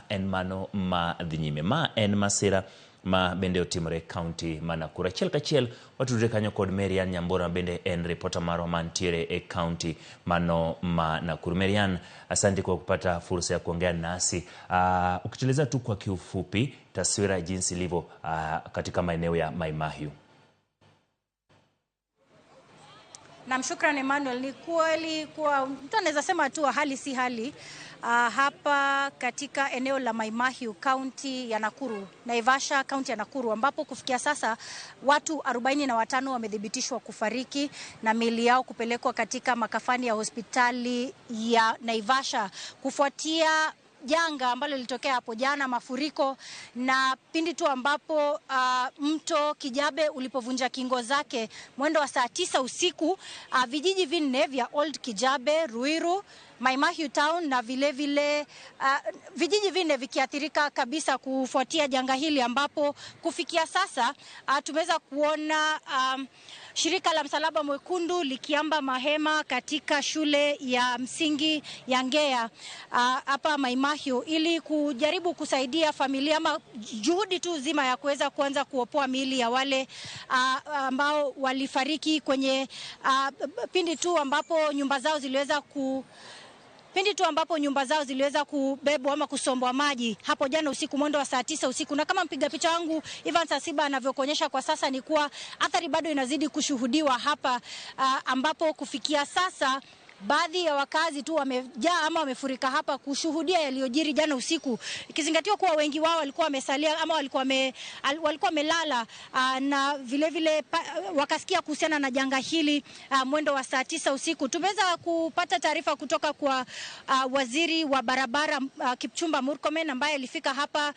en mano ma dhi nyime. Ma en masira ma bende otimore e kaunti ma Nakuru. Achiel kachiel watudre kanyo kod Marian Nyambura bende en ripota marwa mantiere e kaunti mano ma Nakuru. Marian, asante kwa kupata fursa ya kuongea nasi. Ukitueleza tu kwa kiufupi taswira jinsi ilivyo katika maeneo ya Mai Mahiu. Naam, shukran Emmanuel. Ni kweli kwa mtu anaweza sema tu hali si hali hapa katika eneo la Mai Mahiu, kaunti ya Nakuru, Naivasha, kaunti ya Nakuru, ambapo kufikia sasa watu 45 wamethibitishwa kufariki na miili yao kupelekwa katika makafani ya hospitali ya Naivasha kufuatia janga ambalo lilitokea hapo jana, mafuriko, na pindi tu ambapo mto Kijabe ulipovunja kingo zake mwendo wa saa 9 usiku, vijiji vinne vya Old Kijabe, Ruiru, Mai Mahiu Town na vile vile vijiji vinne vikiathirika kabisa kufuatia janga hili, ambapo kufikia sasa tumeweza kuona shirika la Msalaba Mwekundu likiamba mahema katika shule ya msingi ya Ngea hapa Mai Mahiu ili kujaribu kusaidia familia ama juhudi tu zima ya kuweza kuanza kuopoa miili ya wale ambao walifariki kwenye pindi tu ambapo nyumba zao ziliweza pindi tu ambapo nyumba zao ziliweza kubebwa ama kusombwa maji hapo jana usiku mwendo wa saa 9 usiku. Na kama mpiga picha wangu Ivan Sasiba anavyokuonyesha kwa sasa ni kuwa athari bado inazidi kushuhudiwa hapa, ambapo kufikia sasa baadhi ya wakazi tu wamejaa ama wamefurika hapa kushuhudia yaliyojiri jana usiku, ikizingatiwa kuwa wengi wao walikuwa wamesalia ama walikuwa wamelala na vile vile wakasikia kuhusiana na janga hili mwendo wa saa 9 usiku. Tumeweza kupata taarifa kutoka kwa waziri wa barabara Kipchumba Murkomen ambaye alifika hapa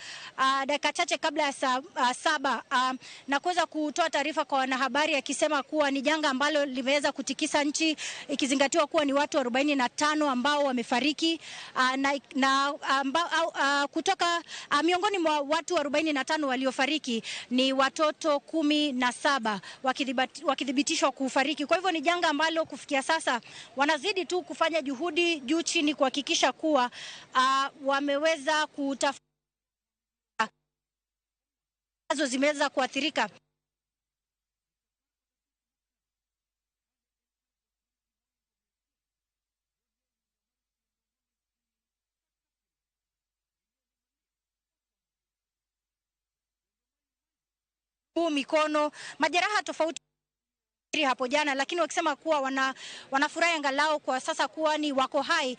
dakika chache kabla ya saa 7 na kuweza kutoa taarifa kwa wanahabari akisema kuwa ni janga ambalo limeweza kutikisa nchi, ikizingatiwa kuwa ni watu 45 ambao wamefariki kutoka miongoni mwa watu 45 waliofariki ni watoto 17 wakithibitishwa kufariki. Kwa hivyo ni janga ambalo kufikia sasa wanazidi tu kufanya juhudi juu chini kuhakikisha kuwa wameweza kutafuta zimeweza kuathirika. Mikono, majeraha tofauti hapo jana, lakini wakisema kuwa wanafurahi angalau kwa sasa kuwa ni wako hai.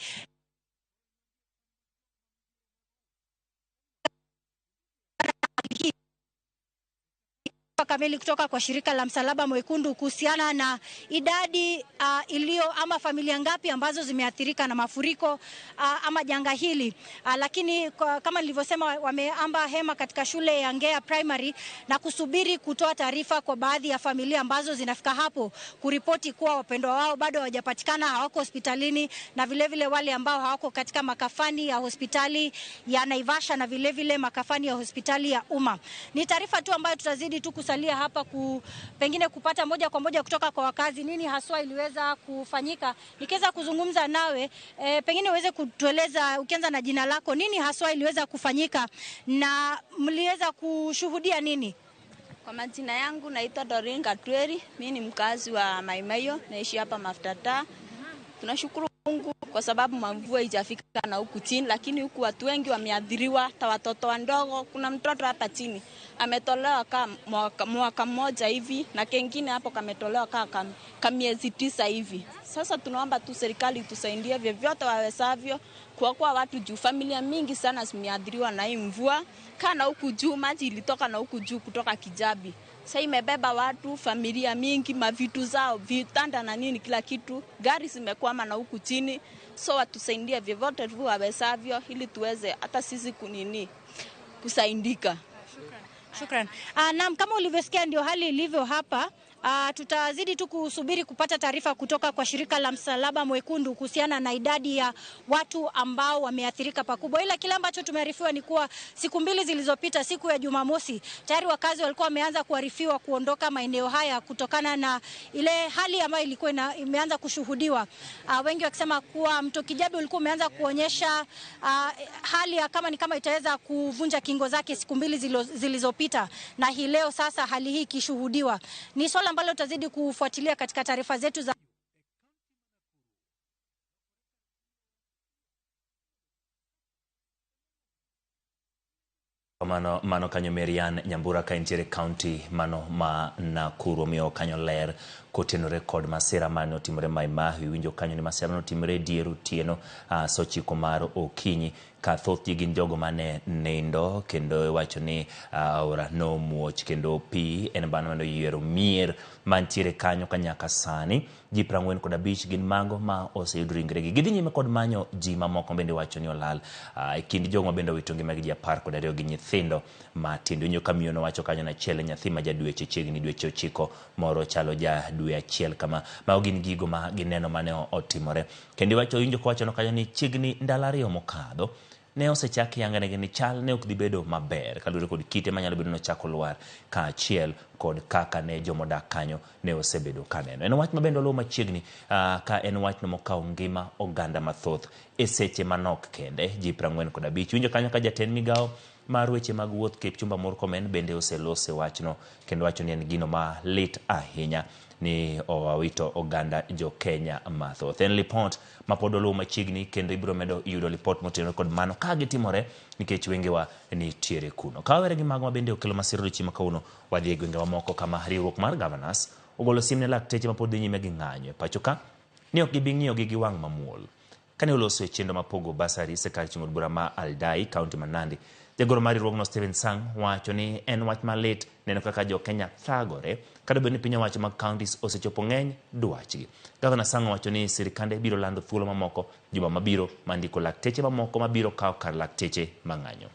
Kamili kutoka kwa shirika la Msalaba Mwekundu kuhusiana na idadi iliyo ama familia ngapi ambazo zimeathirika na mafuriko ama janga hili. Lakini kama nilivyosema, wameamba hema katika shule ya Ngea Primary na kusubiri kutoa taarifa kwa baadhi ya familia ambazo zinafika hapo kuripoti kuwa wapendwa wao bado hawajapatikana, hawako hospitalini, na vile vile wale ambao hawako katika makafani ya hospitali ya Naivasha na vile vile makafani ya hospitali ya umma. Ni taarifa tu ambayo tutazidi tu kusalia hapa pengine kupata moja kwa moja kutoka kwa wakazi nini haswa iliweza kufanyika. Nikiweza kuzungumza nawe pengine uweze kutueleza, ukianza na jina lako, nini haswa iliweza kufanyika na mliweza kushuhudia nini? Kwa majina yangu naitwa Doreen Gatweri, mimi ni mkazi wa Mai Mahiu, naishi hapa Maftata. Tunashukuru Mungu kwa sababu mvua haijafika na huku chini, lakini huku watu wengi wameathiriwa, hata watoto wadogo. Kuna mtoto hapa chini ametolewa kama mwaka mmoja hivi, na kengine hapo kametolewa kama miezi 9 hivi. Sasa tunaomba tu serikali tusaidie vyovyote wawezavyo kuokoa watu juu familia mingi sana zimeathiriwa na hii mvua. Kana huku juu maji ilitoka na huku juu kutoka Kijabi. Sasa imebeba watu, familia mingi, mavitu zao, vitanda na nini kila kitu. Gari zimekwama na huku chini. So watusaidie vyovyote tu wawezavyo ili tuweze hata sisi kunini kusaidika. Shukran. Naam, kama ulivyosikia ndio hali ilivyo hapa. Tutazidi tu kusubiri kupata taarifa kutoka kwa shirika la Msalaba Mwekundu kuhusiana na idadi ya watu ambao wameathirika pakubwa. Ila kile ambacho tumearifiwa ni kuwa siku mbili zilizopita, siku ya Jumamosi, tayari wakazi walikuwa wameanza kuarifiwa kuondoka maeneo haya kutokana na ile hali ambayo ilikuwa imeanza kushuhudiwa. Wengi wakisema kuwa mto Kijabi ulikuwa umeanza kuonyesha hali ya kama ni kama itaweza kuvunja kingo zake siku mbili zilizopita, na hii leo sasa hali hii ikishuhudiwa. Ni swala ambalo tutazidi kufuatilia katika taarifa zetu za Mano kanyo Marian Nyambura ka entiere county mano ma Nakuru omiyo kanyo ler kotenore kod masira mane otimore Mai Mahiu. Iwinjo kanyo ni masira mane otimore dier otieno saa 9 mar okinyi, ka thoth ji gin jogo mane nindo, kendo iwacho ni aora nomuoch kendo pi en bano mane oyiero mier mantiere kanyo ka nyaka sani ji 45 gin mago ma oseyud ringregi. Gidhi nyime kod manyo ji mamoko bende wacho ni olal. E kind jogo ma bende owito ngimagi ji 12 gi nyithindo matindo. Iwinjo ka miyo nowacho kanyo ni achiel nyathi ma ja dweche chiegni dweche 9, moro chalo ja dwe 1 kama. Mago gin gigo ma gineno mane otimore. Kendo iwacho, iwinjo kowacho kanyo ni chiegni ndalo 2 mokadho ne osechak yangnegi ni chal ne ok dhi bedo maber kaluwore kod kite manyalo bedo ni ochako lwar kaachiel kod kaka ne jomodak kanyo ne osebedo kaneno. En wach ma bende oluwo machiegni ka en wachno mokawo ngima oganda mathoth e seche manok kende, ji 45. Winjo kanyo ka jatend migawo mar weche mag wuoth Kipchumba Murkomen bende oselose wachno kendo wacho ni en gino ma lit ahinya ni owito oganda jo Kenya mathoth. En lipot ma pod oluwo machiegni kendo ibiro medo yudo lipot motenore kod mano ka gitimore nikech wengewa nitiere kuno. Ka wawere gi mago ma bende okelo masira odiochieng' ma kawuono, wadhi e gwenge mamoko kama riwruok mar governors ogolo siem ne lakteche ma pod dhi nyime gi ng'anyo e pacho ka ni ok gibi ng'iyogi gi wang' mamuol. Kane oloso e chenro mar pogo bursaries e kar chung' od bura ma Aldai, kaunti ma Nandi, jagoro mar riwruogno Stephen Sang wacho ni en wach malit neno kaka jo Kenya thagore kata obedo ni piny owacho mag counties osechopo ng'eny dwachgi. Gavana Sang owacho ni sirikande biro lando thuolo mamoko juma mabiro mar ndiko lakteche mamoko mabiro kawo kar lakteche mang'anyo.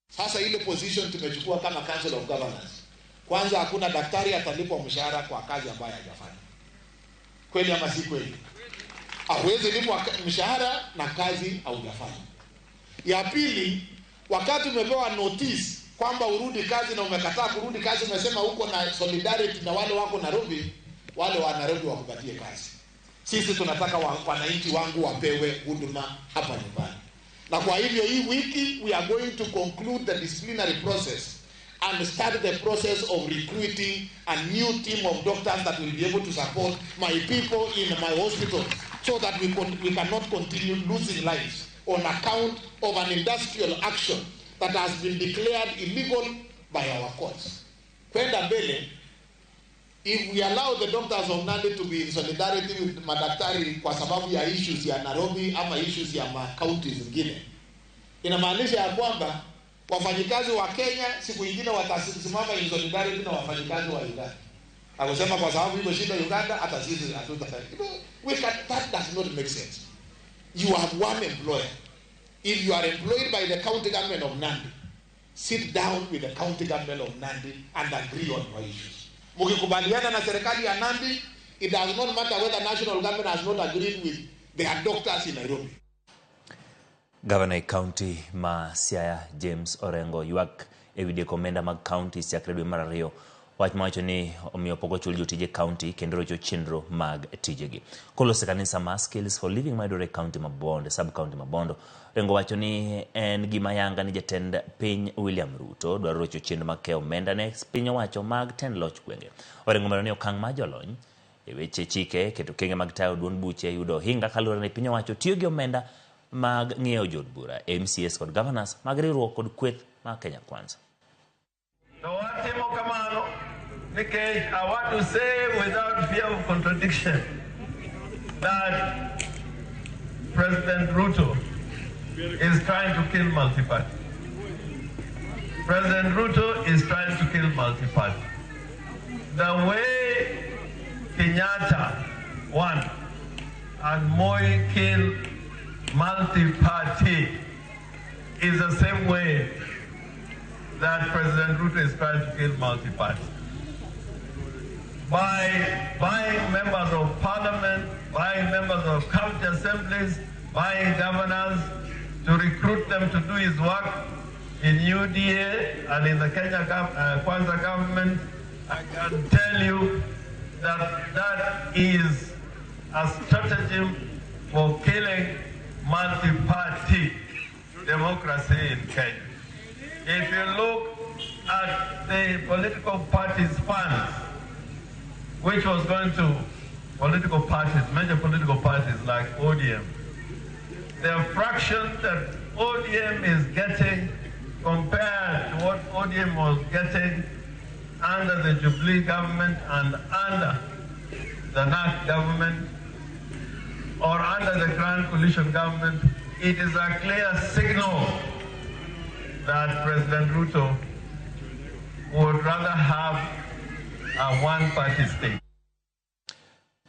Sasa ile position tumechukua kama Council of Governors, kwanza hakuna daktari atalipwa mshahara kwa kazi ambayo hajafanya. Kweli ama si kweli? Hawezi lipwa mshahara na kazi haujafanya. Ya pili, wakati umepewa notice kwamba urudi kazi na umekataa kurudi kazi, umesema uko na solidarity na wale wako Nairobi, wale wa Nairobi wakupatie kazi. Sisi tunataka wananchi wangu wapewe huduma hapa nyumbani. Na kwa hivyo hii wiki we are going to conclude the disciplinary process and start the process of recruiting a new team of doctors that will be able to support my people in my hospitals so that we cannot continue losing lives on account of an industrial action that has been declared illegal by our courts. Kwenda mbele, if we allow the doctors of Nandi to be in solidarity with madaktari kwa sababu ya issues ya Nairobi ama issues ya ma counties zingine, inamaanisha ya kwamba wafanyikazi wa Kenya siku nyingine watasimama in solidarity na wafanyikazi wa Uganda. Akosema kwa sababu iko shida Uganda, hata sisi hatutafanya. That does not make sense. You have one employer. If you are employed by the county government of Nandi, sit down with the county government of Nandi and agree on your issues. Mukikubaliana na serikali ya Nandi, it does not matter whether national government has not agreed with their doctors in Nairobi. Gavana e county ma Siaya James Orengo ywak ewi deko omenda mag county chakre dwe mar ariyo. Wach mawacho ni omiyo pok ochul jotije county kendo rocho chenro mag tijegi. Kolose kanisa mar Skills for Living mayudore e county ma Bondo, sub county ma Bondo, Orengo wacho ni en gima yanga ni jatend piny William Ruto dwaro rocho chenro mag keyo omenda ne piny owacho mag tend loch gwenge. Orengo medo ni okang' mar jolony e weche chike keto okenge mag tayo duond buche yudo ohinga kaluwore ni piny owacho tiyo gi omenda mag ng'iewo jood bura, MCAs kod governors mag riwruok kod kweth mar Kenya Kwanza. To watimo kamano nikech I want to say without fear of contradiction that President Ruto is trying to kill multi-party. President Ruto is trying to kill multi-party. The way Kenyatta won and Moi killed multi-party is the same way that President Ruto is trying to kill multi-party. By buying members of parliament, buying members of county assemblies, buying governors to recruit them to do his work in UDA and in the Kenya Kwanza government, I can tell you that that is a strategy for killing multi-party democracy in Kenya. If you look at the political parties' funds, which was going to political parties, major political parties like ODM, the fraction that ODM is getting compared to what ODM was getting under the Jubilee government and under the NAC government or under the Grand Coalition government, it is a clear signal that President Ruto would rather have a one-party state.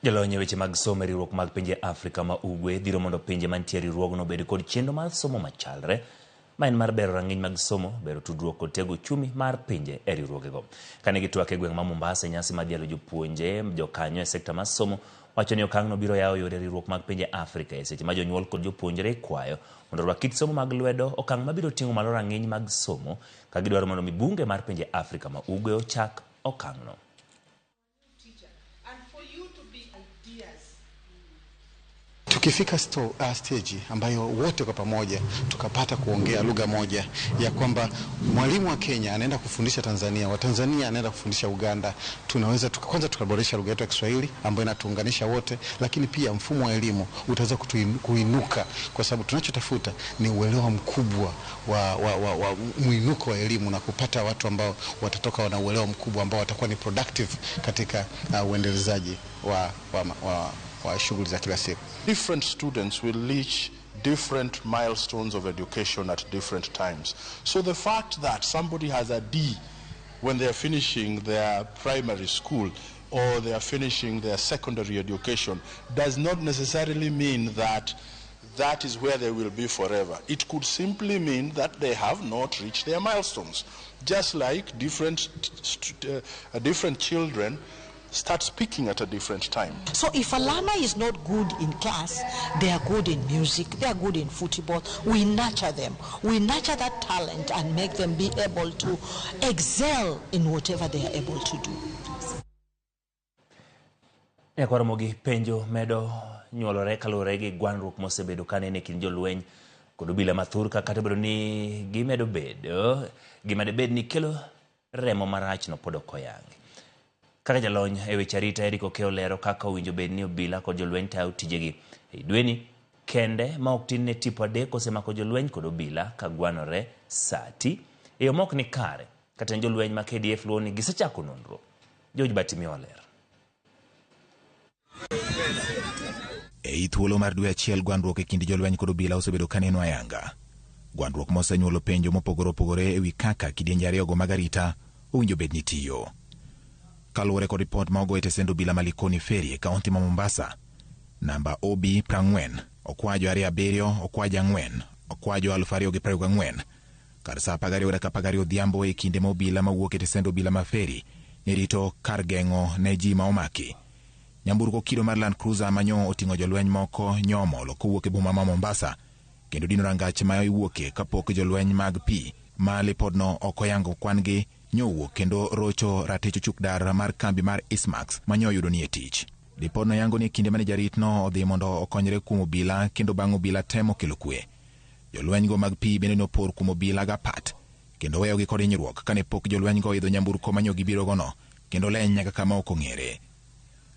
Jolony e weche mag somo e riwruok mag pinje Afrika ma Ugwe dhiro mondo pinje mantie e riwruogno obed kod chenro mar somo machalre ma en mar bero rang'iny mag somo, bero tudruok kod tego uchumi mar pinje e riwruogego. Kane gitwak e gweng' ma Mombasa e nyasi mar dhialo jopuonje jokanyo e sekta mar somo, wacho ni okang'no biro yawo yore riwruok mag pinje Afrika e seche ma jonyuol kod jopuonjre ikwayo mondo orwak kit somo mag lwedo, okang' mabiro ting'o malo rang'iny mag somo ka gidwaro mondo mi bunge mar pinje Afrika ma Ugwe ochak okang'no. Tukifika stage ambayo wote kwa pamoja tukapata kuongea lugha moja ya kwamba mwalimu wa Kenya anaenda kufundisha Tanzania, wa Tanzania anaenda kufundisha Uganda, tunaweza kwanza tukaboresha lugha yetu ya Kiswahili ambayo inatuunganisha wote, lakini pia mfumo wa elimu utaweza kuinuka, kwa sababu tunachotafuta ni uelewa mkubwa wa muinuko wa elimu na kupata watu ambao watatoka wana uelewa mkubwa ambao watakuwa ni productive katika uendelezaji wa shughuli za kila siku. Different students will reach different milestones of education at different times. So the fact that somebody has a D when they are finishing their primary school or they are finishing their secondary education does not necessarily mean that that is where they will be forever. It could simply mean that they have not reached their milestones. Just like different children start speaking at a different time. So if a learner is not good in class, they are good in music, they are good in football. We nurture them. We nurture that talent and make them be able to excel in whatever they are able to do. Nyakwaramogi penjo medo nyuolore kaluwore gi gwanruok mosebedo kanene e kind jolweny kod obila mathur ka kata obedo ni gimedo bedo gima dibed ni kelo remo marachno pod ok oyangi. Kaka jalony e weche arita Eric Okeyo lero kaka owinjo bed ni obila kod jolweny tayo tijegi. E dweni kende ma ok tin ne tipo 3 osemako jolweny kod obila ka gwanore sati e yo mok ni kare. Kata en jolweny ma KDF luwo ni gisechako nonro. George Batimio olero. Ei thuolo mar dwe achiel gwandruok e kind jolweny kod obila osebedo kaneno ayanga. Gwandruok mosenyuolo penjo mopogore opogore ewi kaka kidienje ariyogo mag arita owinjo bed ni tiyo. Kaluwore kod ripot ma ogo e tesend obila ma Likoni Ferry e kaunti ma Mombasa, namba OB 40 okwajo 27 okwajo 4 okwajo 2024 kar saa 12:12 odhiambo e kinde ma obila mawuok e tesend obila ma Ferry ne rito kar geng'o ne ji ma omaki. Nyamburko kido mar Land Cruiser manyo oting'o jolweny moko nyomolo kowuok e boma ma Mombasa kendo dino rangach ma iwuoke kapok jolweny mag pi ma lipodno ok oyango kwan-gi nyowuok kendo rocho ratich ochuk dar mar kambi mar Ismax manyo oyudo ni e tich. Lipodno yango ni kinde mane jaritno odhi mondo okonyre kuom obila kendo bang' obila temo kelo kwe. Jolwenygo mag pi bende nopor kuom obila gapat kendo weyogi kod hinyruok kane pok jolwenygo oidho nyamburko manyo gibirogono kendo leny nyaka kama ok ong'ere.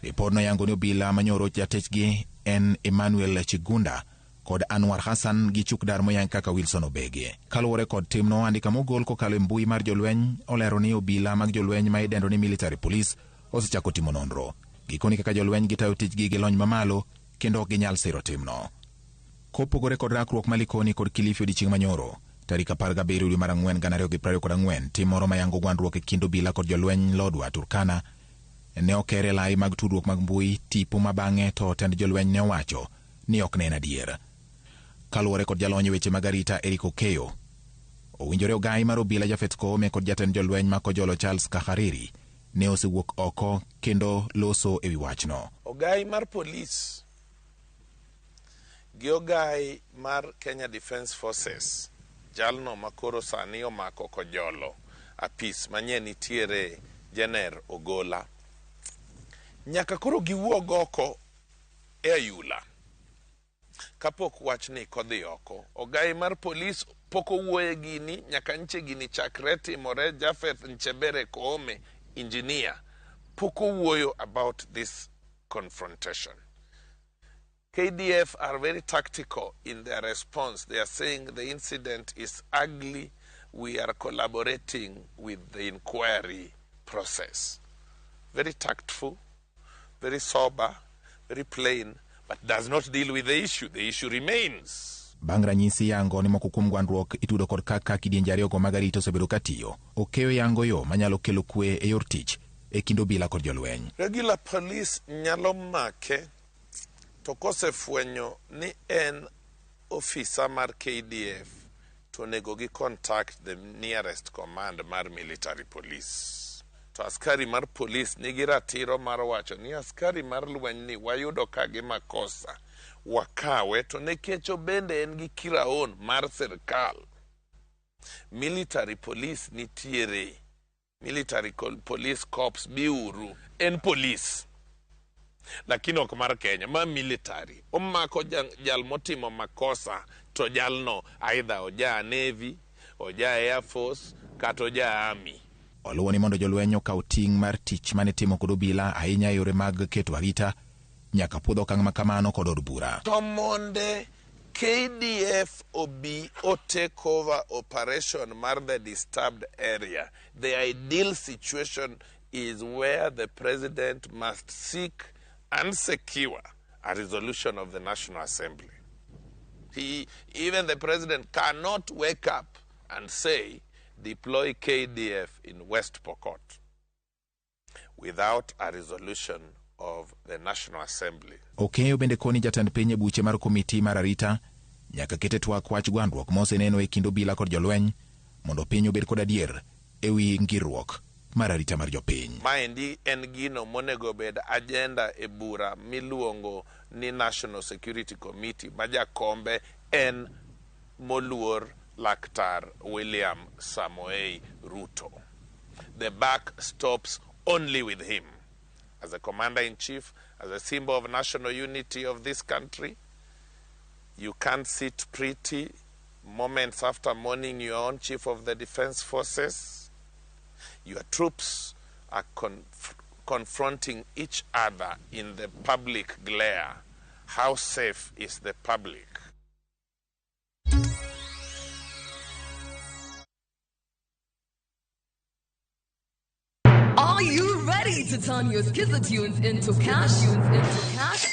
Lipodno yango ni obila manyo jatechgi en Emmanuel Chigunda kod Anwar Hassan gi chukdar moyang kaka Wilson Obege. Kaluwore kod timno, andika mogol kokalo e mbui mar jolweny olero ni obila mag jolweny ma idendo ni military police osechako timo nonro. Gikoni kaka jolweny gitayo tijgi gi lony mamalo kendo ok ginyal siro timno. Kopogore kod rakruok ma Likoni kod Kilifi odiechieng' manyoro, tarik 17 dwe mar 4 2024, tim moro mayango gwandruok e kind obila kod jolweny Lodwar Turkana ne okere lai mag tudruok mag mbui tipo ma bang'e to tend jolweny ne owacho ni ok ne en adier. Kaluwore kod jalony e weche mag arita Eric Okeyo, owinjore ogai mar obila Japhet Koome kod jatend jolweny ma Kojolo Charles Kahariri ne osewuok oko kendo loso ewi wachno. Ogai mar polis gi ogai mar Kenya Defence Forces, jalno makoro sani omako Kojolo apis manye nitiere Jener Ogola, nyaka koro giwuog oko e ayula kapok wachni kodhi oko. Ogai mar polis pok owuoye gini nyaka nche gini chakre timore. Japheth Nchebere Koome engineer pok owuoyo about this confrontation. KDF are very tactical in their response. They are saying the incident is ugly. We are collaborating with the inquiry process. Very tactful, very sober, very plain, but does not deal with the issue. The issue remains. Bang' ranyisi yango ni moko kuom gwandruok itudo kod kaka kidienje ariyogo mag arita osebedo katiyo, Okeyo yango yo manyalo kelo kwe e yor tich e kind obila kod jolweny. Regular police nyalo make to kosefwenyo ni en ofisa mar KDF to onego gi contact the nearest command mar military police. To askari mar police nigi ratiro mar wacho ni askari mar lweny ni wayudo ka gi makosa, wakawe to nikech obende en gi kiraon mar sirkal. Military police nitiere, military police corps biuru, en police lakini ok mar Kenya, ma military. Omako jal motimo makosa to jalno either oja Navy, oja Air Force kata oja Army. Oluwo ni mondo jolweny okaw ting' mar tich mane itimo kod obila ahinya e yore mag keto arita nyaka puodh okang' ma kamano kod od bura. To monde KDF obi o take over operation mar the disturbed area, the ideal situation is where the president must seek and secure a resolution of the National Assembly. Even the president cannot wake up and say, deploy KDF in West Pokot without a resolution of the National Assembly. Okeyo bende koni jatend piny e buche mar komiti mar arita nyaka ket e twak wach gwandruok moseneno e kind obila kod jolweny mondo piny obed kod adier e wi ngirruok mar arita mar jopiny. Maendi en gino monego bed agenda e bura miluongo ni National Security Committee ma jakombe en moluor Laktar William Samoei Ruto. The buck stops only with him. As a commander-in-chief, as a symbol of national unity of this country, you can't sit pretty moments after mourning your own chief of the defense forces. Your troops are confronting each other in the public glare. How safe is the public? Are you ready to turn your Skiza tunes into cash? Into cash?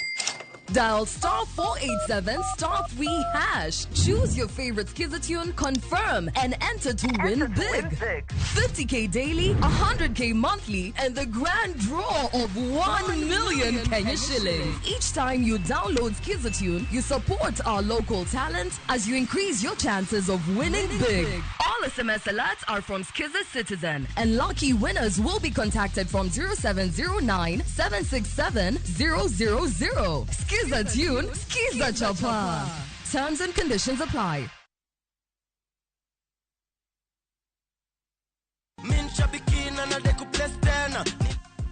Dial star 487 star 3 hash. Choose your favorite Skiza tune, confirm, and enter to win big. 50K daily, 100K monthly, and the grand draw of 1 million Kenya shillings. Each time you download Skiza tune, you support our local talent as you increase your chances of winning big. All SMS alerts are from Skiza Citizen, and lucky winners will be contacted from 0709 767 000. Skiza tune, Skiza Chapa. Terms and conditions apply.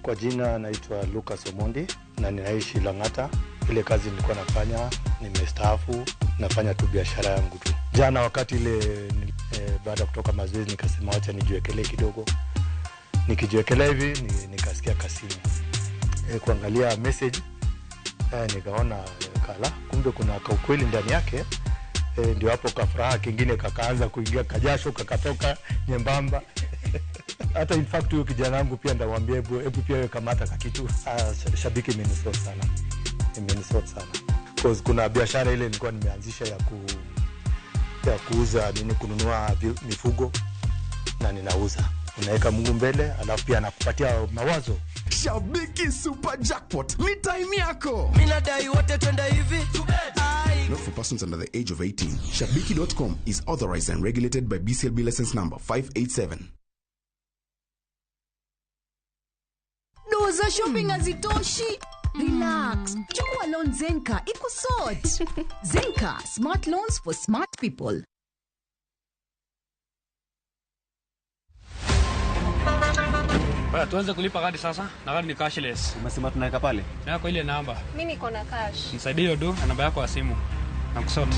Kwa jina naitwa Lucas Omondi na ninaishi Lang'ata. Ile kazi nilikuwa nafanya, nimestaafu, nafanya tu biashara yangu tu. Jana wakati ile baada ya kutoka mazoezi nikasema wacha nijiwekelee kidogo. Nikijiwekelea hivi nikasikia kasimu. Kuangalia message nikaona kala, kumbe kuna kaukweli ndani yake. Ndio hapo kafuraha kingine kakaanza kuingia, kajasho kakatoka nyembamba. Hata in fact huyo kijana wangu pia ndamwambia hebu pia wewe kamata kakitu. Shabiki imenisort sana. Imenisort sana. Cause kuna biashara ile nilikuwa nimeanzisha ya kuuza nini, kununua mifugo na ninauza. Unaweka Mungu mbele, alafu pia anakupatia mawazo. Shabiki Super Jackpot ni time yako. Mimi nadai wote twende hivi. Not for persons under the age of 18. Shabiki.com is authorized and regulated by BCLB license number 587. Doo za shopping hazitoshi. Relax. Chukua loan Zenka ikusort. Zenka, smart loans for smart people. Baya, tuanze kulipa kadi sasa na kadi ni cashless. Umesema tunaweka pale? Yako ile namba. Mimi niko na cash. Nisaidie hiyo do na namba yako ya simu. Na kusort.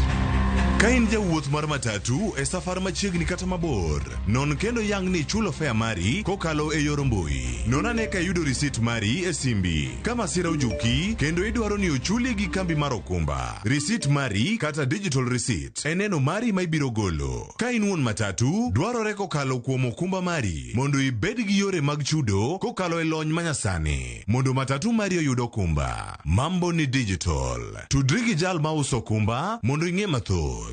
Ka in jawuoth mar matatu e safar machiegni kata mabor, non kendo yang ni ichulo fare mari kokalo e yor mbui. Non ane ka iyudo risit mari e simbi. Ka masira ojuki kendo idwaro ni ochuli gi kambi mar okumba. Risit mari kata digital receipt e neno mari ma ibiro golo. Ka in wuon matatu, dwarore kokalo kuom okumba mari mondo ibed gi yore mag chudo kokalo e lony manyasani. Mondo matatu mari oyud okumba. Mambo ni digital. Tudri gi jal mauso okumba mondo ing'e mathoth.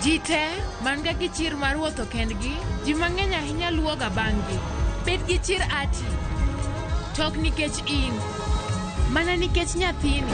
Ji te man ga gi chir mar wuotho kendgi, ji mang'eny ahinya luwo ga bang'gi. Bed gi chir ati. To ok nikech in. Mana nikech nyathini.